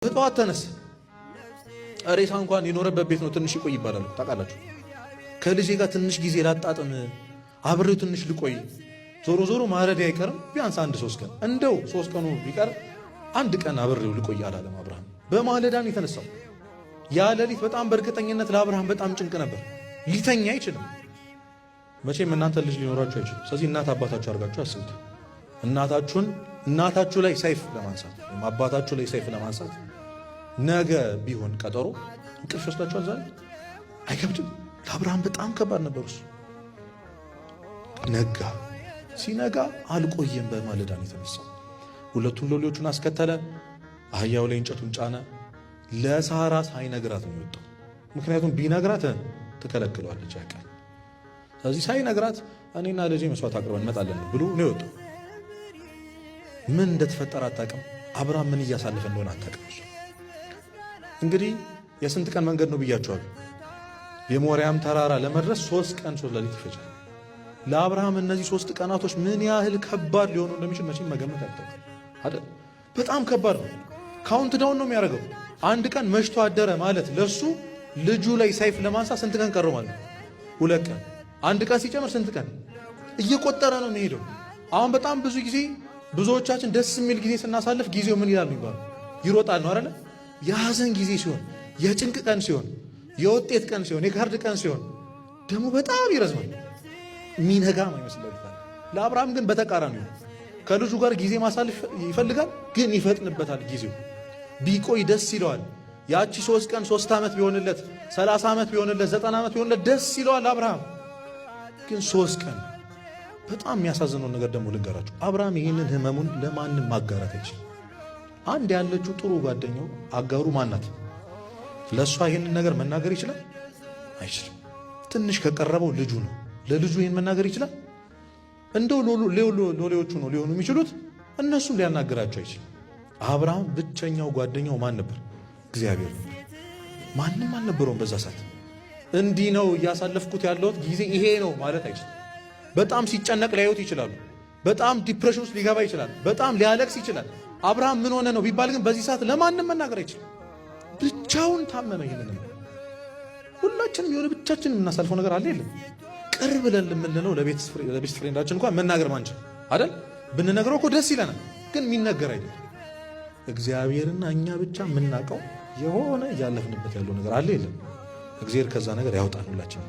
በጠዋት ተነስ። ሬሳ እንኳን የኖረበት ቤት ነው ትንሽ ይቆይ ይባላል። ታውቃላችሁ። ከልጄ ጋር ትንሽ ጊዜ ላጣጥም፣ አብሬው ትንሽ ልቆይ። ዞሮ ዞሮ ማረድ አይቀርም። ቢያንስ አንድ 3 ቀን፣ እንደው 3 ቀኑ ቢቀር አንድ ቀን አብሬው ልቆይ አላለም አብርሃም። በማለዳን የተነሳው ያ ሌሊት በጣም በእርግጠኝነት ለአብርሃም በጣም ጭንቅ ነበር። ሊተኛ አይችልም። መቼም እናንተ ልጅ ሊኖራችሁ አይችልም። ስለዚህ እናት አባታችሁ አድርጋችሁ አስቡት። እናታችሁን እናታችሁ ላይ ሰይፍ ለማንሳት ወይም አባታችሁ ላይ ሰይፍ ለማንሳት ነገ ቢሆን ቀጠሮ እንቅልፍ ይወስዳችኋል? ዛሬ አይከብድም? ለአብርሃም በጣም ከባድ ነበር እሱ። ነጋ። ሲነጋ አልቆየም። በማለዳ ነው የተነሳው። ሁለቱን ሎሌዎቹን አስከተለ። አህያው ላይ እንጨቱን ጫነ። ለሳራ ሳይነግራት ነው የወጣው። ምክንያቱም ቢነግራት ትከለክለዋለች ያውቃል። ስለዚህ ሳይነግራት እኔና ልጄ መስዋዕት አቅርበን እንመጣለን ብሎ ነው የወጣው። ምን እንደተፈጠረ አታውቅም። አብርሃም ምን እያሳለፈ እንደሆነ አታውቅም። እሱ እንግዲህ የስንት ቀን መንገድ ነው ብያቸዋለሁ። የሞሪያም ተራራ ለመድረስ 3 ቀን 3 ሌሊት ይፈጃል። ለአብርሃም እነዚህ 3 ቀናቶች ምን ያህል ከባድ ሊሆኑ እንደሚችል መቼም መገመት ያቅተዋል አይደል? በጣም ከባድ ነው። Count down ነው የሚያደርገው። አንድ ቀን መሽቶ አደረ ማለት ለሱ ልጁ ላይ ሰይፍ ለማንሳት ስንት ቀን ቀረው ማለት ነው? 2 ቀን። አንድ ቀን ሲጨምር ስንት ቀን እየቆጠረ ነው የሚሄደው። አሁን በጣም ብዙ ጊዜ ብዙዎቻችን ደስ የሚል ጊዜ ስናሳልፍ ጊዜው ምን ይላል የሚባለው ይሮጣል ነው አይደለ? የሀዘን ጊዜ ሲሆን፣ የጭንቅ ቀን ሲሆን፣ የውጤት ቀን ሲሆን፣ የካርድ ቀን ሲሆን ደግሞ በጣም ይረዝማል። የሚነጋም አይመስልም። ለአብርሃም ግን በተቃራኒው ከልጁ ጋር ጊዜ ማሳለፍ ይፈልጋል፣ ግን ይፈጥንበታል። ጊዜው ቢቆይ ደስ ይለዋል። ያቺ 3 ቀን 3 ዓመት ቢሆንለት፣ 30 ዓመት ቢሆንለት፣ 90 ዓመት ቢሆንለት ደስ ይለዋል አብርሃም። ግን 3 ቀን በጣም የሚያሳዝነውን ነገር ደግሞ ልንገራችሁ። አብርሃም ይህንን ህመሙን ለማንም ማጋራት አይችልም። አንድ ያለችው ጥሩ ጓደኛው አጋሩ ማናት? ለእሷ ይህንን ነገር መናገር ይችላል? አይችልም። ትንሽ ከቀረበው ልጁ ነው። ለልጁ ይህን መናገር ይችላል? እንደው ሎሌዎቹ ነው ሊሆኑ የሚችሉት፣ እነሱም ሊያናገራቸው አይችልም። አብርሃም ብቸኛው ጓደኛው ማን ነበር? እግዚአብሔር ነበር። ማንም አልነበረውም በዛ ሰዓት። እንዲህ ነው እያሳለፍኩት ያለሁት ጊዜ ይሄ ነው ማለት አይችልም። በጣም ሲጨነቅ ሊያዩት ይችላሉ። በጣም depression ውስጥ ሊገባ ይችላል። በጣም ሊያለቅስ ይችላል። አብርሃም ምን ሆነ ነው ቢባል ግን በዚህ ሰዓት ለማንም መናገር አይችልም። ብቻውን ታመመ። ይህንን ሁላችንም የሆነ ብቻችን የምናሳልፈው ነገር አለ የለም? ቅርብ ብለን የምንለው ለ best friend ኣችን እንኳን መናገር ማንችል አይደል? ብንነግረው እኮ ደስ ይለናል፣ ግን የሚነገር አይደለም። እግዚአብሔርና እኛ ብቻ የምናውቀው የሆነ እያለፍንበት ያለው ነገር አለ የለም? እግዚአብሔር ከዛ ነገር ያውጣን ሁላችንም።